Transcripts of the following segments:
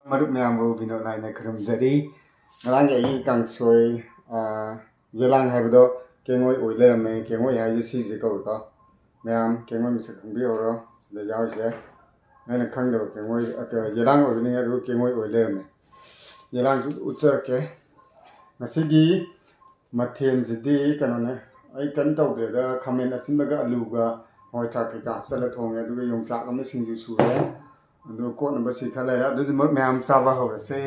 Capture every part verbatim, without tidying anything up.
ꯃꯔꯨꯞ ꯃꯌꯥꯝꯕꯨ ꯕꯤꯅꯣꯗ ꯅꯥꯏꯅ ꯈꯨꯔꯨꯝꯖꯔꯤ꯫ ꯉꯔꯥꯡꯒꯤ ꯑꯩꯒꯤ ꯀꯥꯡꯁꯣꯏ, ꯑ, ꯌꯦꯂꯥꯡ ꯍꯥꯏꯕꯗꯣ ꯀꯦꯡꯉꯣꯏ ꯑꯣꯏ ꯂꯩꯔꯝꯃꯦ꯫ ꯀꯦꯡꯉꯣꯏ ꯍꯥꯏꯁꯦ ꯁꯤꯁꯦ ꯀꯧꯏꯀꯣ꯫ ꯃꯌꯥꯝ ꯀꯦꯡꯉꯣꯏ ꯃꯁꯛ ꯈꯪꯕꯤꯍꯧꯔꯣ꯫ ꯁꯤꯗ ꯌꯥꯎꯔꯤꯁꯦ ꯅꯣꯏꯅ ꯈꯪꯗꯕ ꯀꯦꯡꯉꯣꯏ, ꯑ, ꯌꯦꯂꯥꯡ ꯑꯣꯏꯕꯅꯤ, ꯑꯗꯨ ꯀꯦꯡꯉꯣꯏ ꯑꯣꯏ ꯂꯩꯔꯝꯃꯦ꯫ ꯌꯦꯂꯥꯡꯁꯨ ꯎꯠꯆꯔꯛꯀꯦ꯫ ꯉꯁꯤꯒꯤ ꯃꯊꯦꯜꯁꯤꯗꯤ ꯀꯩꯅꯣꯅꯦ, ꯑꯩ ꯀꯔꯤꯝ ꯇꯧꯗ꯭ꯔꯦꯗ, ꯈꯥꯃꯦꯟ ꯑꯁꯤꯟꯕꯒ ꯑꯂꯨꯒ ꯍꯋꯥꯏ ꯊ꯭ꯔꯥꯛ ꯀꯩꯀꯥ ꯍꯥꯞꯆꯜꯂ ꯊꯣꯡꯉꯦ꯫ ꯑꯗꯨꯒ ꯌꯣꯡꯆꯥꯛ ꯑꯃ ꯁꯤꯡꯖꯨ ꯁꯨꯔꯦ꯫ ꯑꯗꯨꯒ ꯀꯣꯠꯅꯕ ꯁꯤ ꯈꯔ ꯂꯩꯔꯦ꯫ ꯑꯗꯨꯗꯤ ꯃꯔꯨꯞ ꯃꯌꯥꯝ ꯆꯥꯕ ꯍꯧꯔꯁꯦ꯫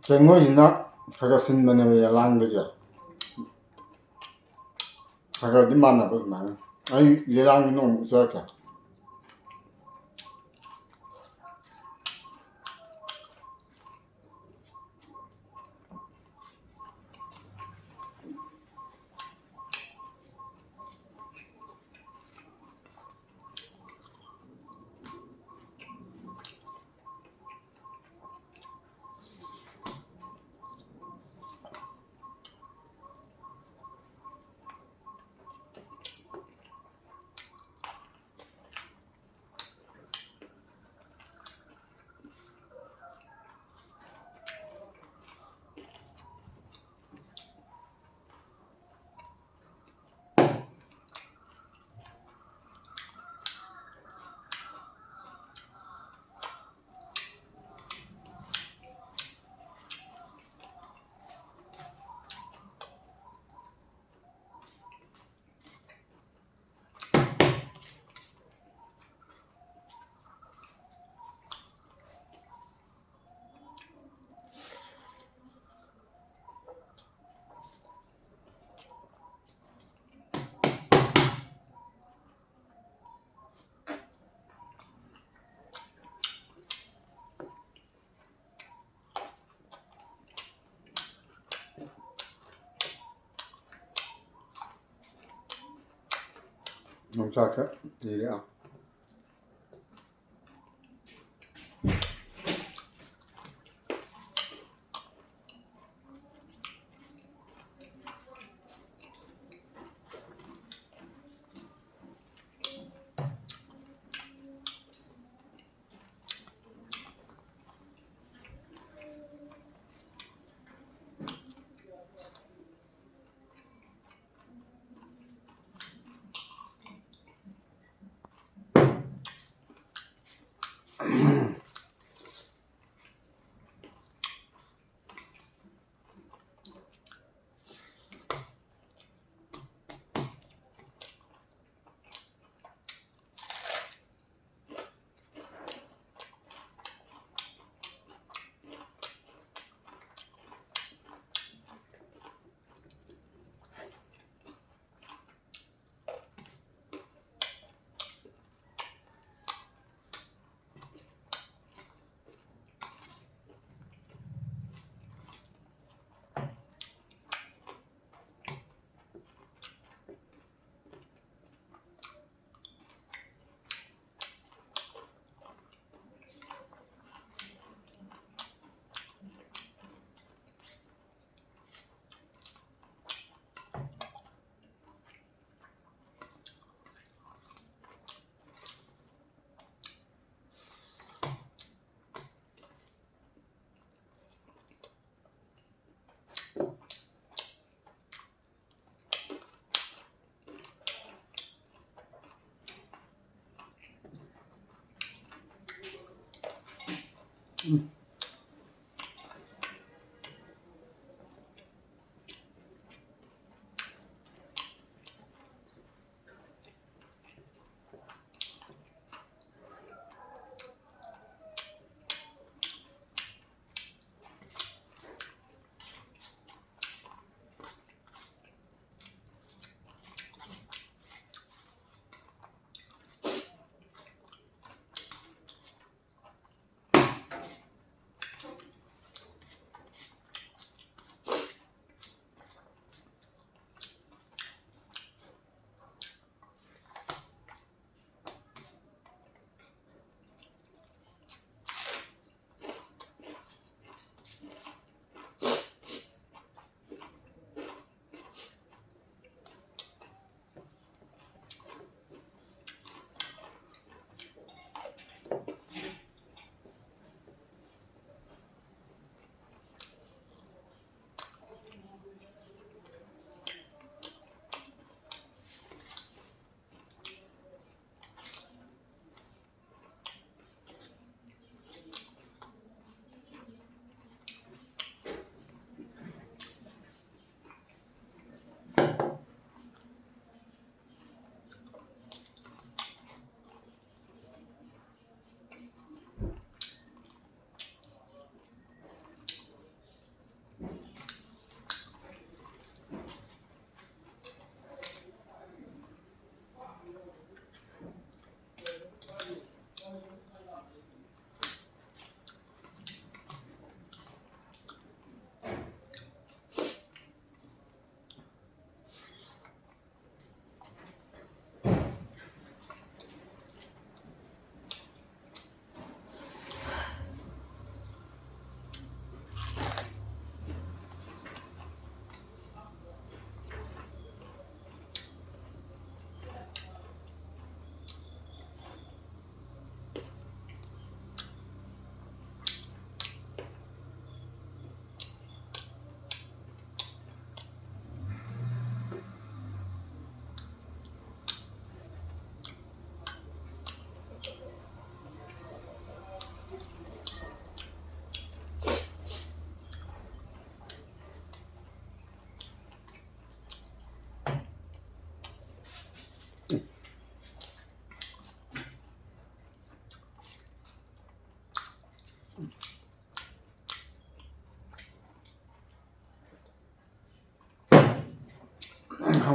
ꯀꯦꯡꯉꯣꯏꯁꯤꯅ ꯈꯔ ꯈꯔ ꯁꯤꯟꯕꯅꯦꯕ ꯌꯦꯂꯥꯡꯗꯒꯤ꯫ ꯈꯔ ꯈꯔꯗꯤ ꯃꯥꯟꯅꯕ ꯑꯗꯨꯃꯥꯏꯅ꯫ ꯑꯩ ꯌꯦꯂꯥꯡꯁꯤ ꯅꯣꯡꯃ ꯎꯠꯆꯔꯛꯀꯦ꯫ ꯅꯨꯡꯁꯥꯁꯦ ꯊꯤꯔꯦ꯫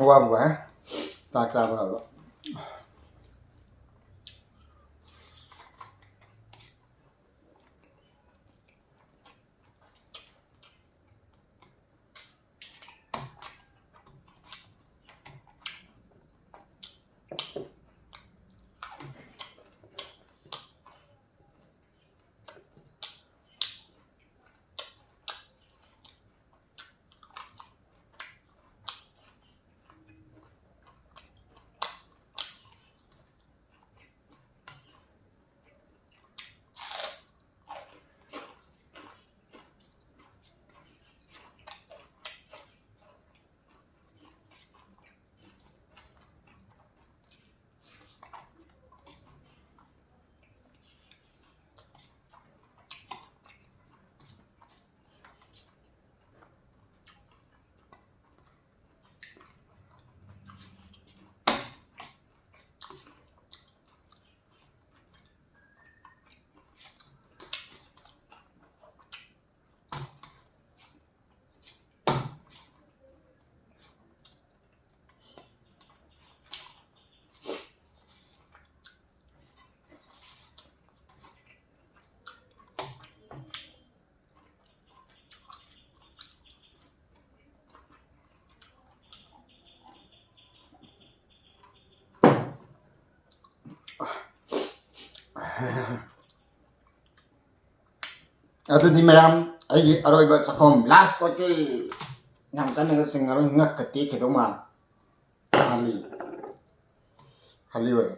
ꯋꯥꯕ ꯋꯥꯏ꯫ ꯆꯥꯛ ꯆꯥꯕ ꯂꯣꯏꯕ꯫ ꯑꯗꯨꯗꯤ ꯃꯌꯥꯝ, ꯑꯩꯒꯤ ꯑꯔꯣꯏꯕ ꯆꯥꯛꯈꯨꯝ, last party꯫ ꯌꯥꯝ ꯀꯟꯅꯒ ꯆꯤꯡꯉꯔꯣꯏ, ꯉꯛꯀ ꯇꯦꯛꯈꯤꯗꯧ ꯃꯥꯜꯂꯦ꯫ ꯈꯥꯂꯤ꯫ ꯈꯥꯂꯤ ꯑꯣꯏꯔꯦ꯫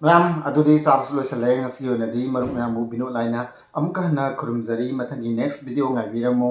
ꯃꯌꯥꯝ ꯑꯗꯨꯗꯤ ꯆꯥꯕꯁꯨ ꯂꯣꯏꯁꯤꯜꯂꯦ꯫ ꯉꯁꯤꯒꯤ ꯑꯣꯏꯅꯗꯤ ꯃꯔꯨꯞ ꯃꯌꯥꯝꯕꯨ ꯕꯤꯅꯣꯗ ꯂꯥꯏꯅ ꯑꯃꯨꯛꯀ ꯍꯟꯅ ꯈꯨꯔꯨꯝꯖꯔꯤ꯫ ꯃꯊꯪꯒꯤ next video ꯉꯥꯏꯕꯤꯔꯝꯃꯨ꯫